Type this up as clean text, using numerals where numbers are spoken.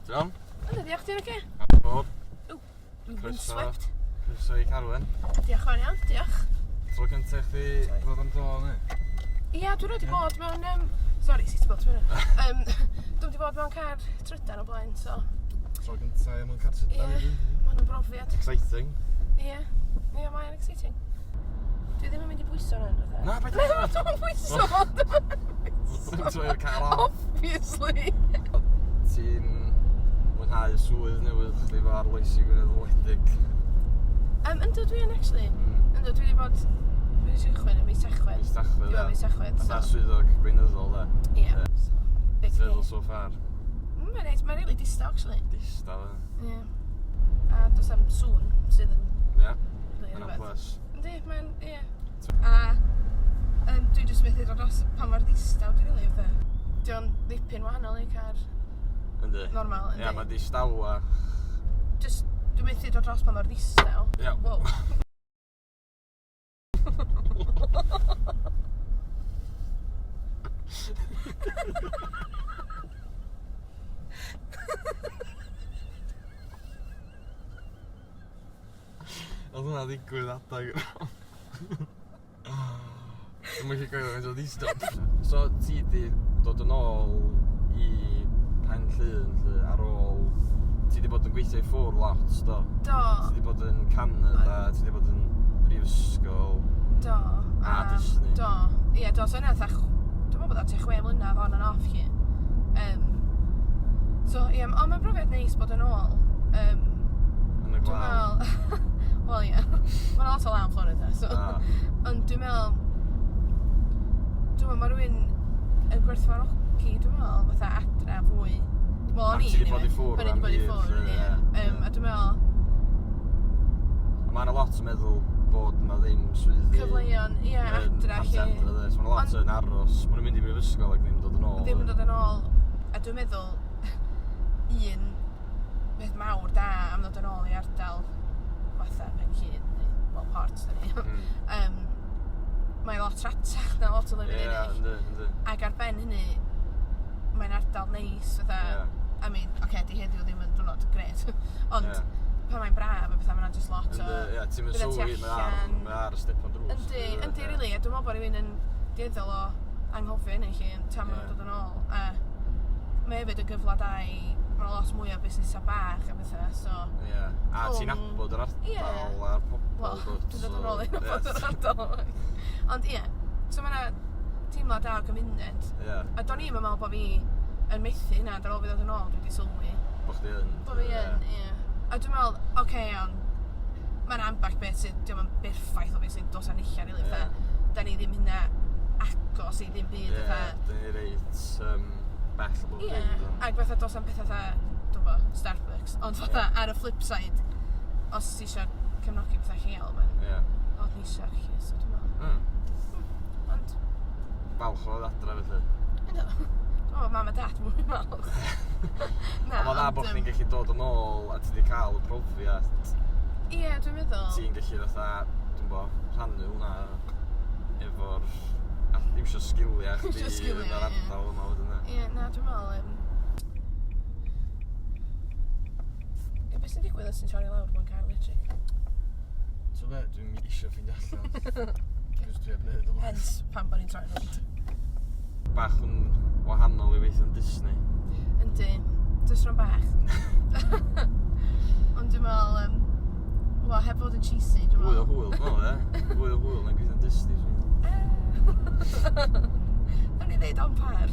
Ti'n iawn? Yndw, diolch, ti'n oce? Bob. Dwi'n Croeso. windswept. Croeso i Carwen. Diolch yn fawr iawn, diolch. Tro cyntaf i chdi ddod am dro neu? Ia, dwi rioed 'di bod mewn yym... Sori, seatbelt fi hwnna. Yym, dwi'm 'di bod mewn car trydan o blaen, so... Tro gynta i mewn car trydan Ie, ma' hwn yn brofiad. Exciting. Ie. Ie, mae'n exciting. Dwi ddim yn mynd i bwyso hwnna, fatha. Na, paid â. Na, dwi'n pwyso fo! Dwi'n troi'r car off. Obviously. Ti'n mwynhau swydd newydd chdi efo arloesi gwirfoddoledig? Yndw dwi yn actually. Yndw dwi 'di bod dwi 'di cychwyn yn mis Tachwedd. Mis Tachwedd, Diwedd mis Tachwedd. Fatha swyddog gweinyddol de? Ie. So, big Ti'n feddwl so far? Mae'n neis, mae'n rili distaw actually. Distaw, ie. Ie. A does 'am sŵn sydd yn... Ie. Rili Mae'n rhyfedd. plus. Yndi, mae'n, ie. A yym dwi jyst methu dod dros pa mor ddistaw 'di rili fatha. 'Di o'n ddipyn wahanol i car Yndi. normal yndi? Ie, mae'n distawach. Jyst dwi methu dod dros pa mor ddistaw. Ie. Wow. Oedd hwnna ddigwydd adag Dwi'm yn gallu coelio faint o ddistaw. So ti 'di dod yn ôl i Pen Llŷn 'lly ar ôl... Ti 'di bod yn gweithio i ffwr' lot do? Do. Ti 'di bod yn Canada, ti 'di bod yn brifysgol. Do. A Disney. Do. Ie do, so hynna fatha dwi'n meddwl bod o tua 6 mlynedd on and off 'lly. Yym so ie, ond mae'n brofiad neis bod yn ôl. Yym Yn y Dwi'n glaw. meddwl wel ie. Ma' 'na lot o law yn Florida so Ah. ond dwi'n meddwl dwi me'wl ma' rywun yn gwerthfawrogi dwi me'wl fatha adra fwy. Wel o'n i Ti 'di bod i ffwr' O'n i 'di bod i ffwr' ie. Yym a dwi'n me'wl Ma' 'na lot yn meddwl bod 'na ddim swyddi... Cyfleon ie adra 'lly. Adra 'de so ma' 'na lot yn aros ma' nw'n mynd i brifysgol ac ddim yn dod yn ôl. Ddim yn dod yn ôl a dwi'n meddwl un peth mawr da am ddod yn ôl i ardal fatha Pen Llŷn neu wel Port 'dan ni. Hmm. Yym mae lot rhatach na lot o lefydd Ie eryll. yndi yndi. Ac ar ben hynny mae'n ardal neis fatha... Ie. I mean oce 'di heddiw ddim yn diwrnod grêt ond Ie. pan mae'n braf a petha ma' 'na jyst lot o... Yndi ie ti'm yn petha tu sylwi mae ar allan. mae ar y stepan drws. Yndi yndi rili a dwi me'wl bo' rywun yn dueddol o anghofio hynny 'lly tan ma' nw'n dod yn ôl a mae hefyd yn gyfle da i ma' 'na lot mwy o busnesa bach a petha so... Ie a ti'n nabod yr ardal Ie. a'r pobol Wel dw't dwi'n dod yn ôl i so nabod yr ardal ond ie so ma' 'na teimlad da o gymuned. Ie. A do'n i'm yn me'wl bo' fi yn methu hynna ond ar ôl fi ddod yn ôl dwi 'di sylwi Bo' chdi yn. Bo' fi yn ie. A dwi me'wl oce iawn ma' 'na ambell beth sydd 'di o'm yn berffaith obviously do's 'na nunlla rili fatha 'dan ni ddim hynna agos i ddim byd fatha... Ie 'dan ni reit yym bell o bob Ie dim dydan? ag fatha do's na'm petha fatha dw'mbo Starbucks ond fatha ar y flip side os ti isio cefnogi petha lleol ma'n... Ie. ...lot neisiach 'lly so dwi me'wl... Hmm. Ond... Falch o ddod adra felly? Yndw. Dwi me'wl ma' mam a dad mwy falch. Na Ond ma'n dda ond bo' yym... chdi'n gallu dod yn ôl a ti 'di ca'l y profiad. Ie dwi'n meddwl. Ti'n gallu fatha dwi'm 'bo rhannu hwnna efo'r all- iwsio sgilia chdi Iwsio sgilia yn yr ie. ardal yma wedyn ia? Ie na dwi me'wl yym Ie be' sy'n digwydd os ti'n torri lawr mewn car electric? T'o' be' dwi'm isio ffeindio allan. 'C'os dwi 'eb neud o blaen. Hence pam bo' ni'n troi rownd. Bach yn wahanol i weithio yn Disney. Yndi. Jyst rhan bach. Ond dwi'n me'wl yym wel heb fod yn cheesy dwi Fwy o me'wl hwyl dwi me'wl ie? Fwy o hwyl na gweithio yn Disney swn i'n Nawn ni ddeud on par.